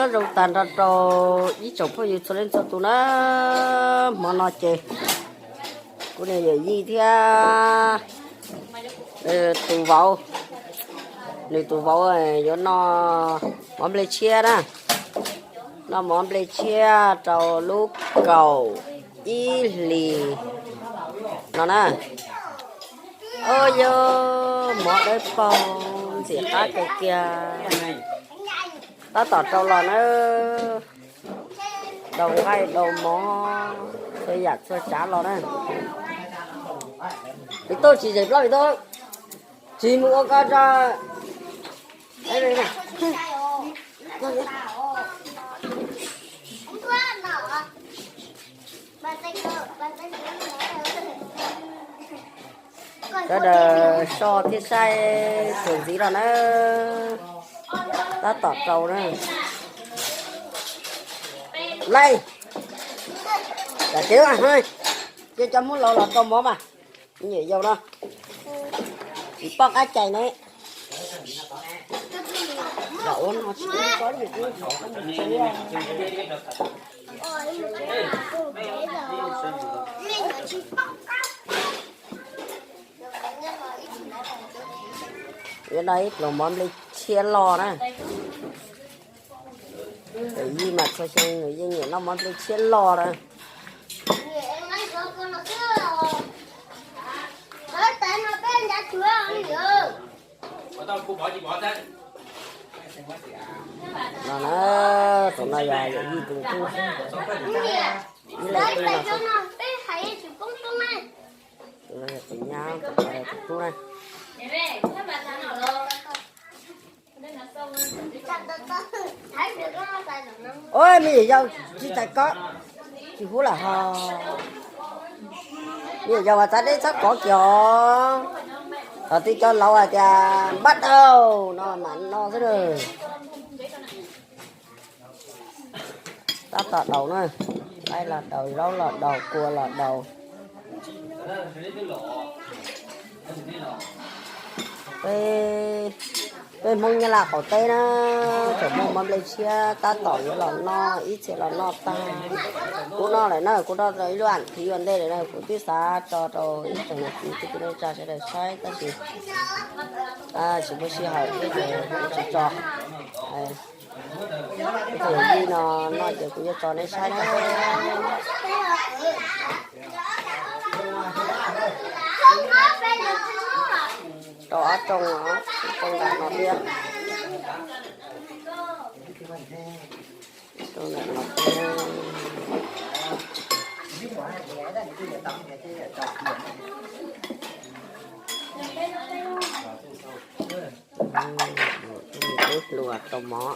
Nyob zoo tag nrho rau ib tsoom phooj ywg txhua leej txhua tus na. Hmo no ces kuv niam yawm yij thiab tus vauv, nws tus vauv yuav noj mov nplej tshiab na. Noj mov nplej tshiab rau lub kaum ib hlis no na. Ua yog mov dawb paug ntxim qab kawg kiag. Tab tom rau los na. Daus nqaij daus mov, txhua yam txhua tsav los na. Vim tau tsis zem plaub vim tau tsis mus ua ko tso. Sawv daws so thiab saib txuas ntxiv los na. Tab tom rau na. Laij, cia cov Hmoob laus los rau mov mas. Nyuam yaus no tsis poj qab cai ne. Yuav noj ib pluas mov nplej tshiab loj na. Yij mas txhua xyoo nws yeej nyiam noj mov nplej tshiab loj na. No na, tus no yog yawm yij tus tub, ib leeg tub no. Tus no yog tus nyab, tus no yog tus tub na. Ua me nyuam yaus tsis txais kov, tsis huv lawm ho. Me nyuam yaus mas txav deb txhob kov kiag os. Thaum twg cov laus hais tias npab daus no mas no xwb na. Tab tom daus na, qaib los daus, zaub los daus, kua los daus. Peb, peb Hmoob Nyab Laj qaum teb na, thaum muaj mov nplej tshiab tab tom yuav los noj, ib txhia los noj tag. Kuv noj lawm na, kuv noj tau ib lub am thiv ua ntej lawm na, kuv twb xav tso rau ib tsoom niam txiv kwv tij neej tsa sawv daws saib tab sis tsis muaj sij hawm thiab ces kuv tsis tso. Ib tsoom niam txiv no noj ces kuv yuav tso nej saib na. Rau ob rooj, rooj nram no thiab. Rooj nram no thiab. Ib pluas rau mov.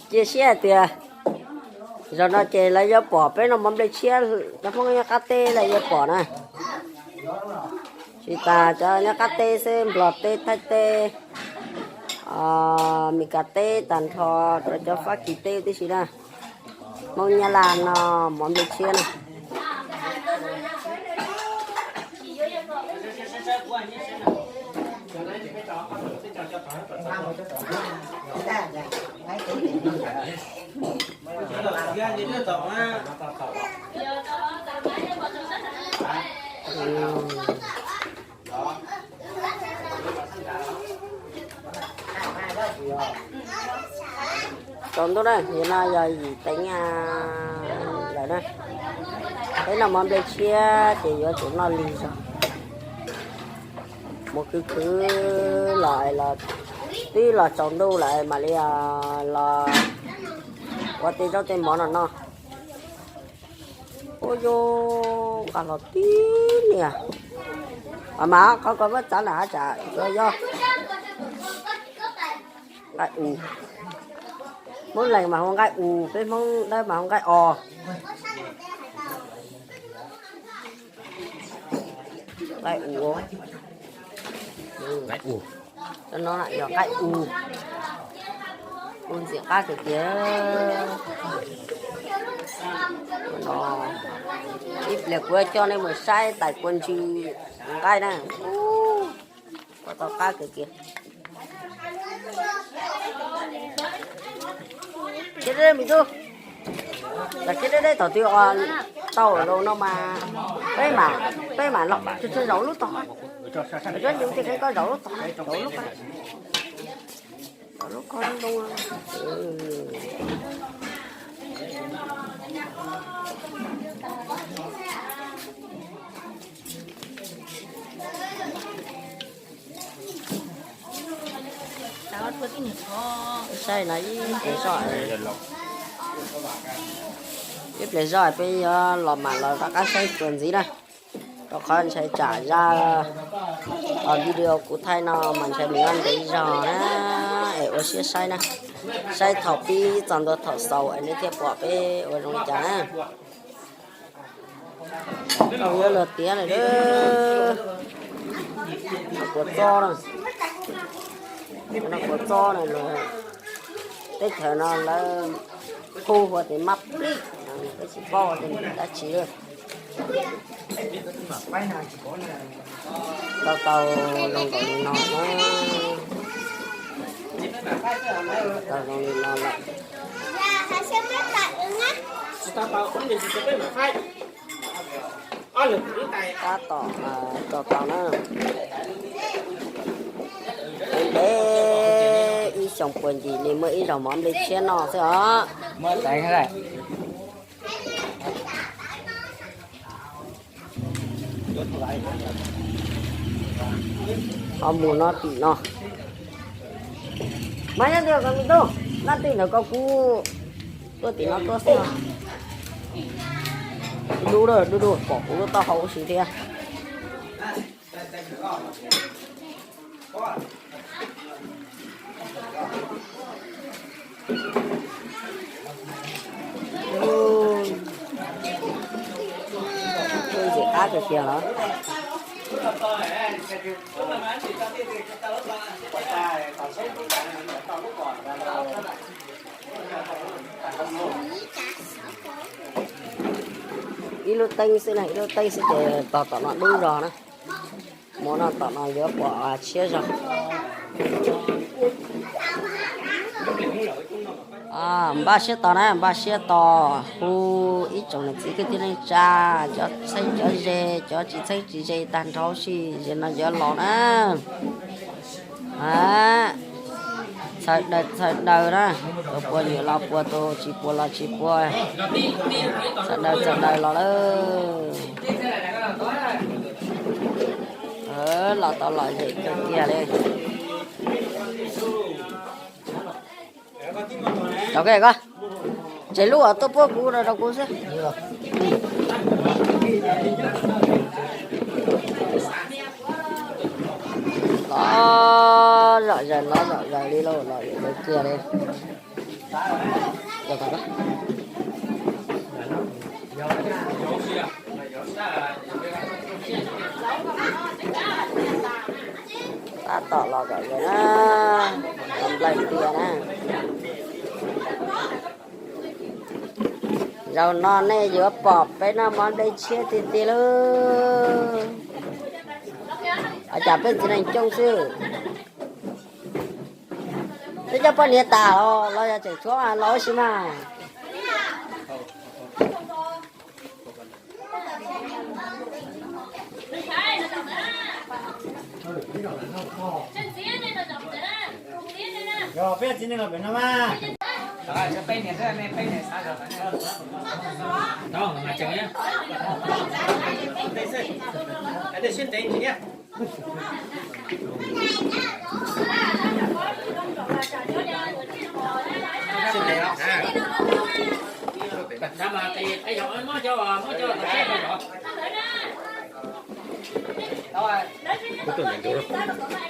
Cia siab hais tias zaum no ces lawv yuav pom peb noj mov nplej tshiab, cov Hmoob nyob qab teb lawv yuav pom na. Tsis tas cov nyob qab teb xwb, Nplog teb, Thaib teb, Meskas teb, tag nrho rau cov Fab Kis teb tib si na. Hmoob Nyab Laj no mov nplej tshiab na. Tsaus ntuj na, yog no yog yim teev lawm na. Peb noj mov nplej tshiab ces yuav tsum noj lig zog. Mus khwv khwv los, twb los tsaus ntuj lawm mam li los ua tej zaub tej mov no noj. Ua yus nqa los tib niag. Mas qhov ko muab txav nram hav tsam tsuas yog nqaij us. Hmoob Lees mas hu nqaij us, peb Hmoob Dawb mas hu nqaij os. Nqaij us, nqaij us, cov no yog nqaij us, us ntxim qab kawg kiag. No, ib pliag kuv coj nej mus saib tais kua ntsws nqaij na. Ua tau qab kawg kiag. Khiav deb deb me tub, los khiav deb deb thaum twg tau los no mas peb mam, peb mam los tsuag tsuag zaum lub tog. Cov yus thiaj kheev koj zaum lub tog, zaum lub ko, zaum lub ko lub ntoo. Saib no ib pliag zoj, ib pliag zoj peb yuav los mam los rov qab saib txuas ntxiv na. Rau qhov ntshai tsam zaj video kuv thaij no mas ntshai nws yuav ntev zog na, es ua siab saib na. Saib thaum pib txog ntua thaum xaus es nej thiaj pom peb ua zoo li cas na. Koj yuav luag tiav lawm. Noj kua txob na, noj kua txob na, teb chaws no lawv hu ua tias mab plib, peb tsis paub tias dab tsi. Tau tau zoo nkaus li no na. Tau zoo li no lawm. Tab tom tso tau na. Ntev ib xyoos puag ncig li muaj ib zaug mov nplej tshiab noj xwb os. Ho mus no tim no. Mas nyob twg koj me tub, nyob twg ntawd koj kuj tuaj tim no tuaj xwb os. Du du, du du, pom kuv lub taub hau ua si thiab. Ntxim qab tiag tiag los. Ib lub teeb xwb na, ib lub teeb xwb ces tog tom no dub zog na. Mus no tom no yuav pom tshiab zog. Npaj siab tos na, npaj siab tos hu ib tsoom niam txiv kwv tij neej tsa, cov txheeb cov ze, cov tsis txheeb tsis ze tag nrho si, ze no yuav los na. Txhawm daws txhawm daws na, tus puas nyiam los puas, tus tsis puas los tsis puas, txhawm daws txhawm daws los lawm. Los tau lom zem kawg kiag li. Rau koj, tseg lub uas tuaj puab kuv rau kuv xwb. Los zom zaws, los zom zaws li lauj, los zom zaws kiag li. Tab tom los kom zoo na, los nplaig tiag na. Zaum no nej yuav pom peb noj mov nplej tshiab tiag tiag lauj. Ua cas peb txiv neej coob xwb. Peb cov poj niam tas los los yog tseem tshuav los ua si mas. Peb txiv neej los pem no mas.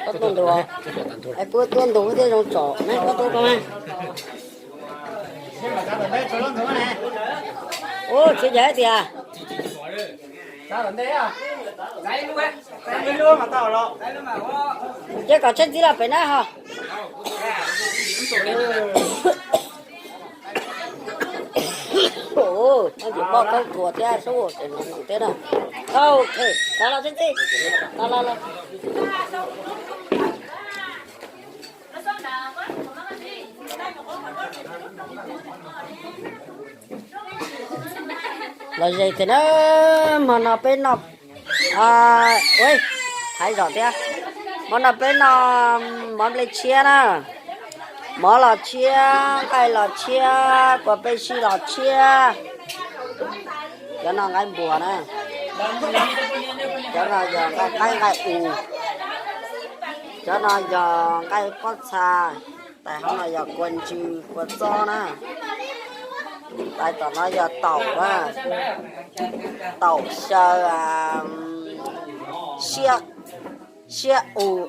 Koj tuaj ntug, es kuv tuaj ntug thiaj zoo tsom ne, koj tuaj koj mas. Ua txiv ncaws tias, ces kom tsheej txiv los pem na ho. Ntxim poj khaub thuas thiab sub tes nus thiab na. Ok, los los txij txij, los los los. Los ze tias na, hmo no peb noj, ua, hais zom thiab, hmo no peb noj mov nplej tshiab na, mov los tshiab, nqaij los tshiab, kua peb sib los tshiab. Cov no nqaij npuas na, cov no yog nqaij qaib nqaij us, cov no yog nqaij pob txha, tais hauv no yog kua ntsw kua txob na, tais tom no yog taum na, taum xyaw, siab, siab us,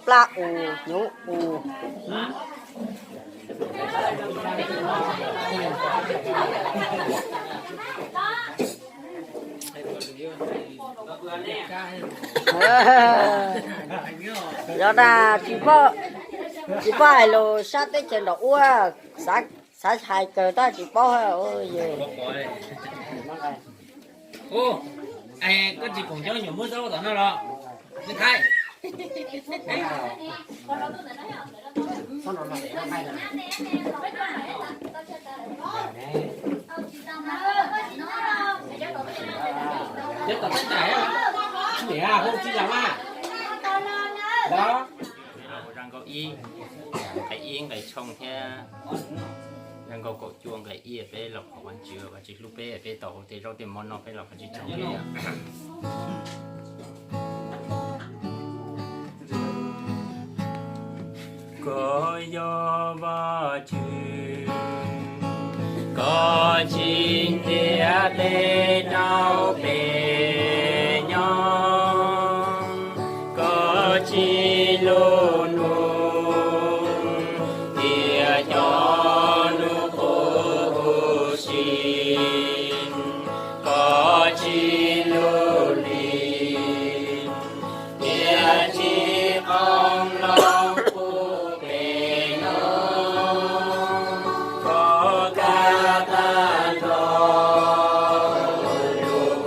plab us, hnyuv us. Yog na, tsis paub, tsis paub hais lus sab teb chaws nram ub, xav hais kawg tab tsis paub. Koj tsis koom cov nyuam muab zaub tom no los? Thaib. Cov tom tab ntais, niam hu tsis los mas. Los. Zaj nkauj ib, nqe ib nqe tshooj thiab zaj nkauj kaum cuaj nqe ib, peb los qhov Vajtswv, Vajtswv hlub peb, peb tau ua tej zaub tej mov noj, peb los qhov Vajtswv tsaug. Koj yog Vajtswv, koj tsis ntiab peb rau peb nyob, koj tsis lus nug tias cov lus qhuab huv si, koj tsis lus hlis tias tsis qoob loo qub peb nyob, koj kab tag nrho lus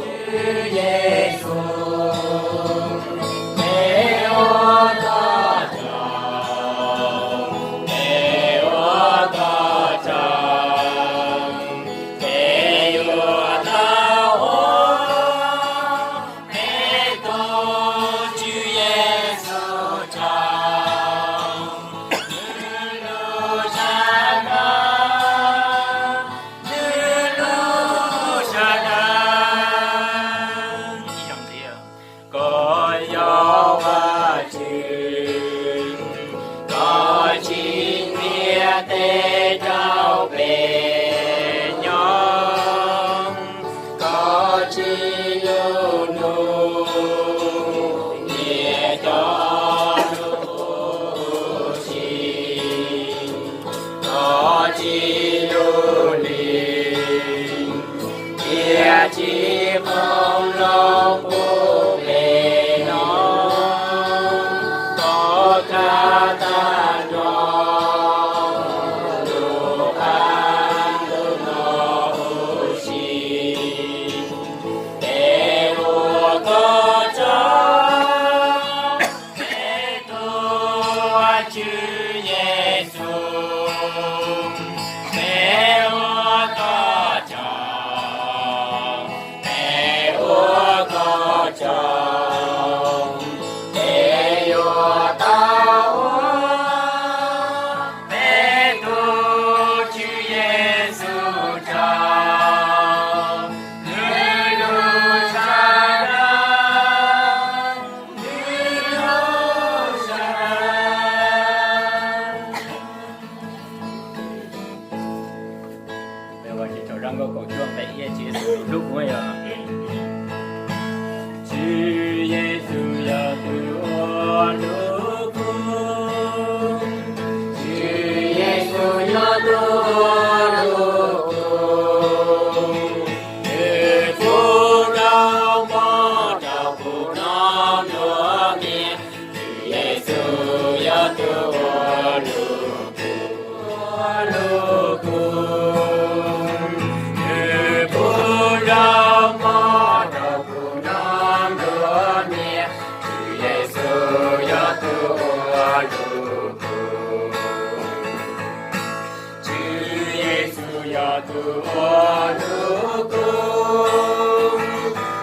Ua lub kub,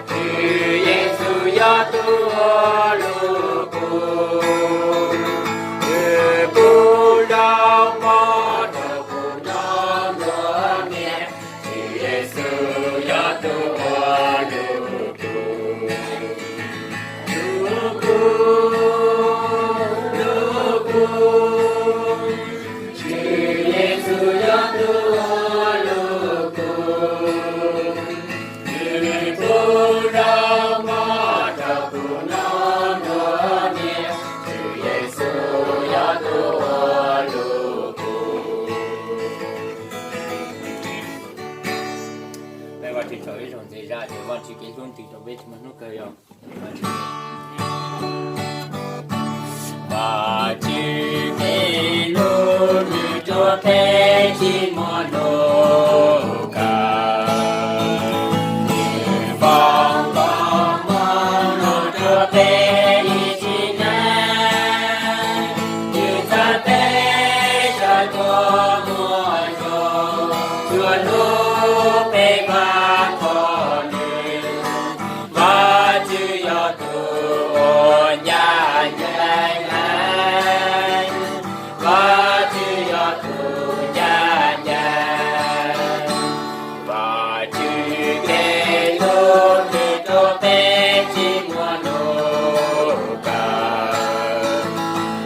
Tswv Yexus yog tus ua lub kub. Nws pub lub mov rau kuv noj nplua mias, Tswv Yexus yog tus ua lub kub. Lub kub, lub kub, Tswv Yexus yog tus ua lub kub. Nws pub lub mov rau kuv noj nplua mias, Tswv Yexus yog tus ua lub kub. Peb Vajtswv tsaug ib zaug ntxiv zaj ces Vajtswv kev hlub ntsws rau peb tsis muaj hnub kawg yog. Vajtswv kev hlub nws rau peb tsis muaj hnub kawg. Nws foom koob hmoov los rau peb ib txhis neej, nws txhawb peb sawv tuaj muaj zoo, txhua hnub peb vam khom nws. Vajtswv yog tus uas ncaj ncees heev, Vajtswv yog tus ncaj ncees. Vajtswv kev hlub nws rau peb tsis muaj hnub kawg.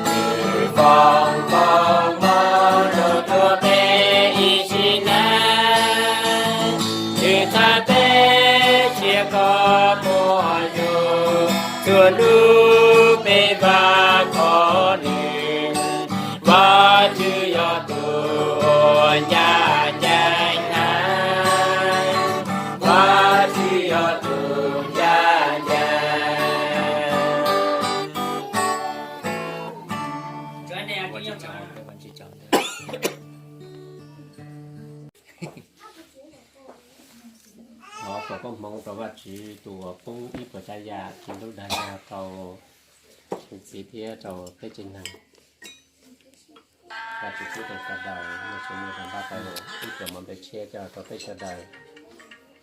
Nws foom koob hmoov los rau peb ib txhis neej, nws txhawb peb sawv tuaj muaj zoo, txhua hnub peb vam khom nws. Vajtswv yog tus uas ncaj ncees heev, Vajtswv yog tus ncaj ncees. Thov foom koob hmoov rau Vajtswv tus uas pub ib puas tsav yam tsis ntub dag zog rau txiv thiab rau peb tsev neeg. Vajtswv pub rau sawv daws muaj txuj muaj tsav npaj tau ib pluas mov nplej tshiab coj rau peb sawv daws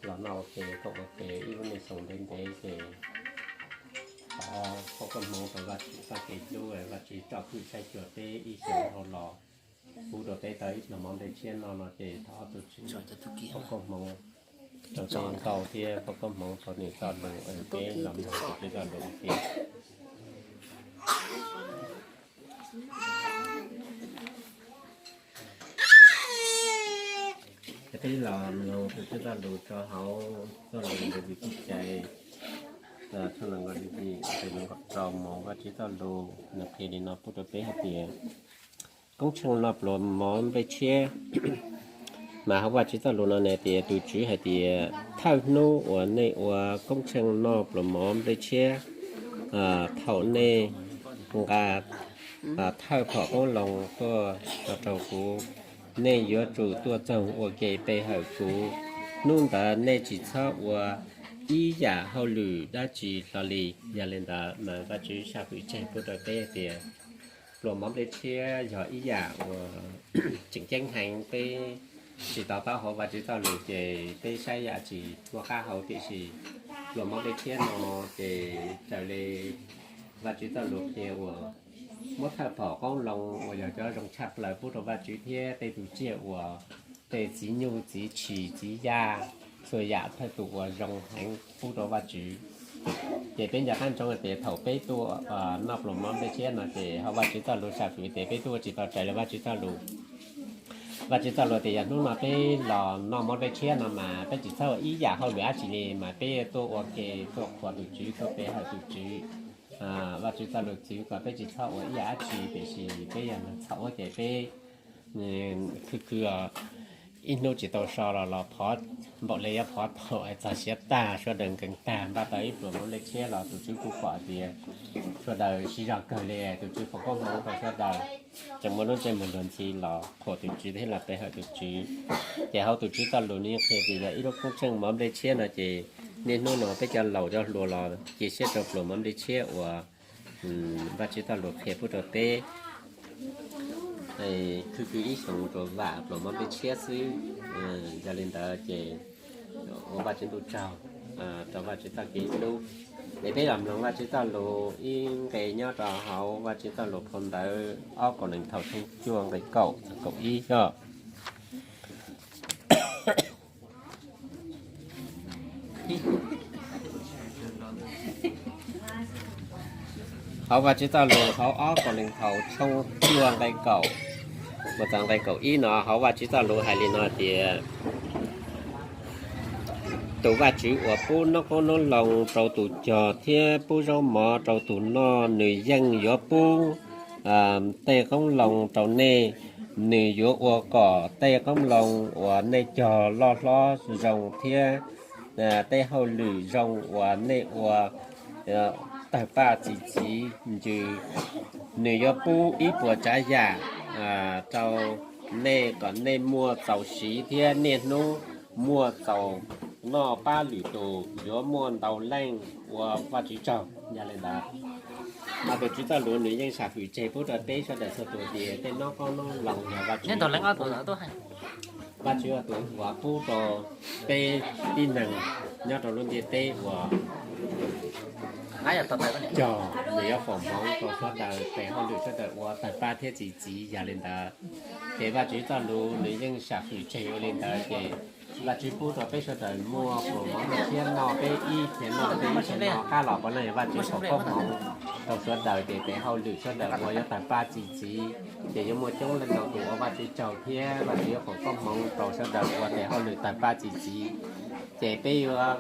los noj ua ke koom ua ke ib lub neej xyoo ntev ntev ces thov foom koob hmoov rau Vajtswv txoj kev hlub, Vajtswv tsom kwm saib xyuas peb ib xyoos dhau los, pub rau peb tau ib pluas mov nplej tshiab no no ces thov tus Tswv foom koob hmoov rau txoj nkauj thiab foom koob hmoov rau nws txoj lus es peb los mloog tus Tswv txoj lus ua ke. Peb los mloog tus Tswv txoj lus rau hauv txoj lus Levis Txuj Cai, tshooj nees nkaum ib, nqe nees nkaum rau mus. Vajtswv txoj lus nws qhia li no pub rau peb hais tias, koob tsheej noj pluas mov nplej tshiab. Mas hauv Vajtswv txoj lus no nws tias, tus Tswv hais tias, thawj hnub uas nej ua koob tsheej noj pluas mov nplej tshiab, thaum nej nqa thawj phom qoob loo tuaj rau kuv, nej yuav tsum tuaj txoog ua ke pe hawm kuv. Hnub ntawd nej tsis txhob ua ib yam hauj lwm dab tsi hlo li. Yog li ntawd mas Vajtswv saj fwm tseg pub rau peb tias pluas mov nplej tshiab yog ib yam uas tseem ceeb heev, peb tsis to taub hauv Vajtswv txoj lus ces peb saib yam tsis muaj qab hau, tiam sis pluas mov nplej tshiab no ces raws li Vajtswv txoj lus qhia uas muab thawj phom qoob loo uas yog cov zoo tshaj plaws pub rau Vajtswv thiab tej tus tsiaj uas tej txiv nyuj txiv tshis txiv yaj, txhua yam thawj tus uas zoo heev pub rau Vajtswv. Ces peb nco qab ntsoov tias thaum peb tuaj noj pluas mov nplej tshiab no ces hauv Vajtswv txoj lus saj fwm tias peb tuaj ua tsis tau raws li Vajtswv txoj lus. Vajtswv txoj lus tias yog hnub no peb los noj mov nplej tshiab no mas peb tsis txhob ua ib yam hauj lwm dab tsi li, mas peb tuaj ua ke tuaj qhuas tus Tswv tuaj pe hawm tus Tswv. Vajtswv txoj lus txwv kom peb tsis txhob ua ib yam dab tsi, tiam sis peb yog neeg txhaum ces peb khwv khwv ib hnub tsis tau so los los phov, npaum li yuav phov tau txog siav tag, sawv daws nkees tag npaj tau ib pluas mov nplej tshiab los tus Tswv kuj pom tias sawv daws siv zog kawg li, tus Tswv foom koob hmoov rau sawv daws tseem muaj lub ntsej muag luag ntxhi los qhuas tus Tswv thiab los pe hawm tus Tswv. Ces hauv tus Tswv txoj lus nws qhia tias yog ib lub koob tsheej mov nplej tshiab no ces niaj hnub no peb cov laus cov hluas los cia siab rau pluas mov nplej tshiab uas Vajtswv txoj lus qhia pub rau peb. khwv khwv ib xyoos rau vam pluas mov nplej tshiab xwb. Yog li ntawd ces ua Vajtswv ntuj tsaug rau Vajtswv txoj kev hlub. Es peb los mloog Vajtswv txoj lus ib nqe nyob rau hauv Vajtswv txoj lus phau ntawv ob Kauleethaus tshooj cuaj nqe kaum, kaum ib os. Hauv Vajtswv txoj lus hauv ob Kauleethaus tshooj cuaj nqe kaum, mus txog nqe kaum ib no, hauv Vajtswv txoj lus hais li no tias, tus Vajtswv uas pub noob qoob noob loo rau tus cog thiab pub zaub mov rau tus noj, nws yeej yuav pub tej qoob loo rau nej. Nws yuav ua kom tej qoob loo uas nej cog loj hlob zoo thiab tej hauj lwm zoo uas nej ua tawg paj txi txiv ncw. Nws yuav pub ib puas tsav yam rau nej kom nej muaj txaus siv thiab niaj hnub muaj txaus noj pab lwm tus, yuav muaj ntau leej ua Vajtswv tsaug. Yog li ntawd, mas tus Tswv txoj lus nws yeej sam hwm tseg pub rau peb sawv daws txhua tus tias tej noob qoob noob loo yog Vajtswv, Vajtswv tus uas pub rau peb tib neeg nyob rau lub ntiaj teb uas cog, nws yuav foom hmoov rau sawv daws tes hauj lwm sawv daws ua tawg paj thiab txi txiv. Yog li ntawd, ces Vajtswv txoj lus nws yeej sam hwm tseg ua li ntawd ces Vajtswv pub rau peb sawv daws muaj pluas mov nplej tshiab noj peb ib thiab noj peb ib thiab noj qab los puav leej yog Vajtswv foom koob hmoov rau sawv daws ces tes hauj lwm sawv daws ua yuav tawg paj txi txiv, ces yuav muaj coob leej ntau tus ua Vajtswv tsaug thiab Vajtswv yuav foom koob hmoov rau sawv daws ua tes hauj lwm tawg paj txi txiv. Ces peb yuav,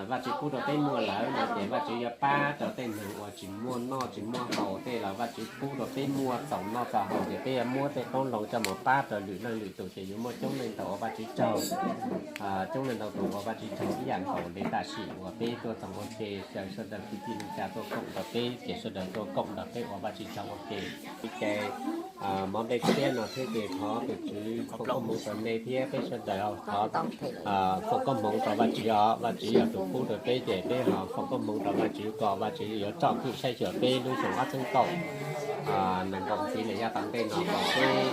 Vajtswv pub rau peb muaj lawm no ces Vajtswv yuav pab rau tej neeg uas tsis muaj noj tsis muaj haus tej los Vajtswv pub rau peb muaj txaus noj txaus haus ces peb yuav muab tej qoob loo coj mus pab rau lwm leej lwm tus ces yuav muaj coob leej ntau ua Vajtswv tsaug, coob leej ntau tus ua Vajtswv tsaug ib yam nkaus li tam sim uas peb tuaj txog ua ke, caw sawv daws kwv tij neej tsa tuaj koom nrog peb ces sawv daws tuaj koom nrog peb ua Vajtswv tsaug ua ke. Ces mov nplej tshiab no thiab ces thov tus Tswv foom koob hmoov rau nej thiab peb sawv daws, thov foom koob hmoov rau Vajtswv os, Vajtswv yog tus pub rau peb ces peb ho foom koob hmoov rau Vajtswv kom Vajtswv yuav tsom kwm saib xyuas peb lub xyoo ob txhiab kaum nees nkaum ntxiv lawm yav tom ntej no kom peb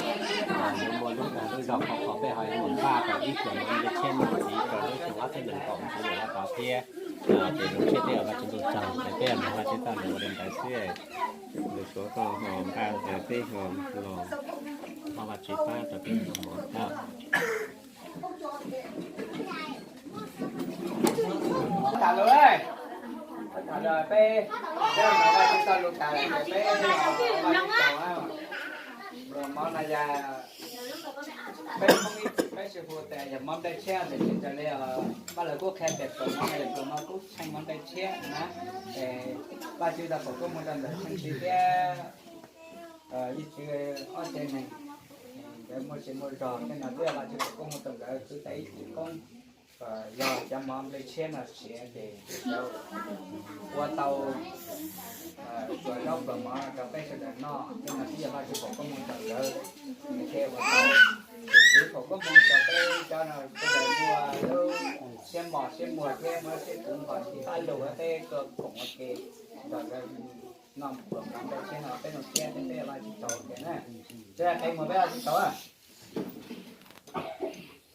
yuav muaj lub dag lub zog qhov qhov peb ho yuav mus npaj rau ib pluas mov nplej tshiab no ntxiv rau lub xyoo ob txhiab nees nkaum ntxiv lawm yav tom thiab. Ces zoo siab peb ua Vajtswv ntuj tsaug ces peb mus Vajtswv txoj lus ua li ntawd xwb. Nws suav koj ho npaj peb ho los, thov Vajtswv pab rau peb ho mus. Tham lus, tham lus peb, peb ua Vajtswv txoj lus tas lawm ces peb ua Vajtswv tsaug. Pluas mov no yog peb Hmoob ib txwm peb sib hu tias yog mov nplej tshiab tes tsis raws li, Vaj Lawv kuj qhia tias pluas mov no yog pluas mov kub tsheej mov nplej tshiab na. Ces Vajtswv tau foom koob hmoov rau ntawm Tsheej Txiv thiab Yij Tswv ob tsev neeg, nkawd muaj sia muaj zog tej no twb yog Vajtswv foom koob hmoov rau nkawd khwv tau ib txwm koob, yog cov mov nplej tshiab no siav ces ua tau pluas zaub pluas mov rau peb sawv daws noj, tej no twb yog Vajtswv foom koob hmoov rau nkawd, nws thiaj ua tau. Tus Tswv foom koob hmoov rau peb cov no sawv daws muaj lub siab mos siab muag thiab muaj lub siab khuv npog ntxim qab lug peb tuaj koom ua ke nrog nkawd noj pluas mov nplej tshiab no peb zoo siab thiab peb ua Vajtswv tsaug ua ke na. Tsis hais qhia mus peb ua Vajtswv tsaug.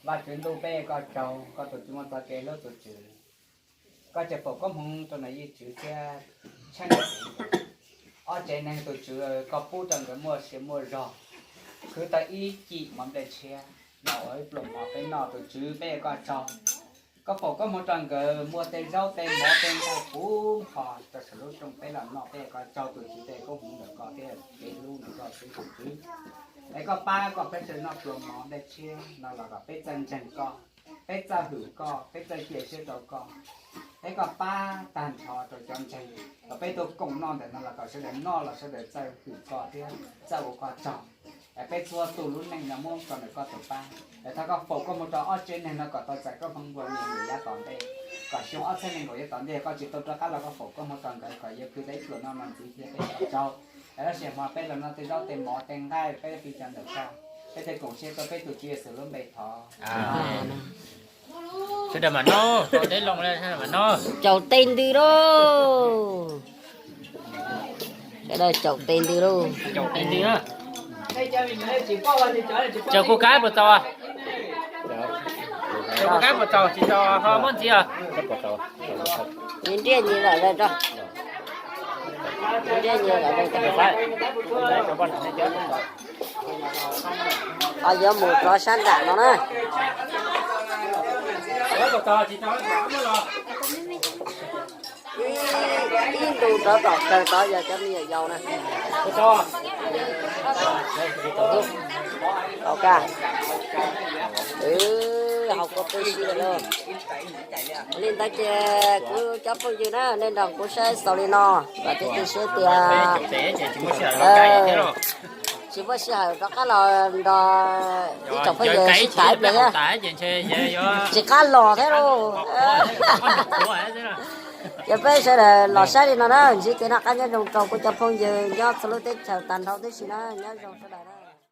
Vajtswv ntuj, peb ua koj tsaug, koj tus Tswv muaj txoj kev hlub tus Tswv. Koj tseem foom koob hmoov rau niam Yij Tswv thiab Tsheej Txiv, ob tsev neeg tus Tswv koj pub rau nkawd muaj sia muaj zog, khwv tau ib cim mov nplej tshiab los ua ib pluas mov peb noj, tus Tswv peb ua koj tsaug. Koj foom koob hmoov rau nkawd muaj tej zaub tej mov tej nqaij puv npho rau saum lub rooj peb los noj, peb ua koj tsaug, tus Tswv tej koob hmoov ntawm koj thiab kev hlub ntawm koj xwb tus Tswv. Es koj pab kom peb sawv daws noj pluas mov nplej tshiab no los kom peb txawj ntseeg koj, peb txawj hwm koj, peb txawj cia siab rau koj. Es koj pab tag nrho rau cov ntseeg kom peb tuaj koom noj ntawm no los kom sawv daws noj los sawv daws txawj hwm koj thiab txawj ua koj tsaug. Es peb txhua tus lub neej no muab rau ntawm koj tus pab. Es thov koj foom koob hmoov rau ob tsev neeg no kom tau txais koob hmoov nplua mias yav tom ntej, kom xyoo ob txhiab nees nkaum yav tom ntej koj tsis tau rov qab los koj foom koob hmoov rau nkawd kom yuav khwv tau ib pluas no no ntxiv thiab peb ua koj tsaug. Es lub sij hawm no peb los noj tej zaub tej mov tej nqaij peb pib cov ntawm koj, peb thiaj koom siab tuaj peb tus Tswv Yexus lub npe thov. Sawv daws mam noj, tau teb loo sawv daws mam noj. Caum tes ntws lauj. Sawv daws caum tes ntws lauj. Caum tes ntws na. Tsaws kuv kab puas txaus? Tsaws kuv kab puas txaus, tsis txaus ho muab ntxiv os. Nyias ntiaj nyias lawm rau. Ntiaj nyias lawm rau. Ho yuav mus rov sab nram no na. Ib ntu rov tom kawg tod yog cov me nyuam yaus na. Hauv ka, hauv kua peb sib lawm lauj. Li ntawd ces kuv cov phooj ywg na, nej nrog kuv saib xaus li no, vam thiab cia siab tias tsis muaj sij hawm rov qab los nrog ib tsoom phooj ywg sib tham ib pliag thiab. Tsis qab los thiab lauj. Ces peb sawv daws los saib li no na, ntsib kev noj qab nyob zoo rau kuv cov phooj ywg nyob txhua lub teb chaws tag nrho tib si na, nyob zoo sawv daws.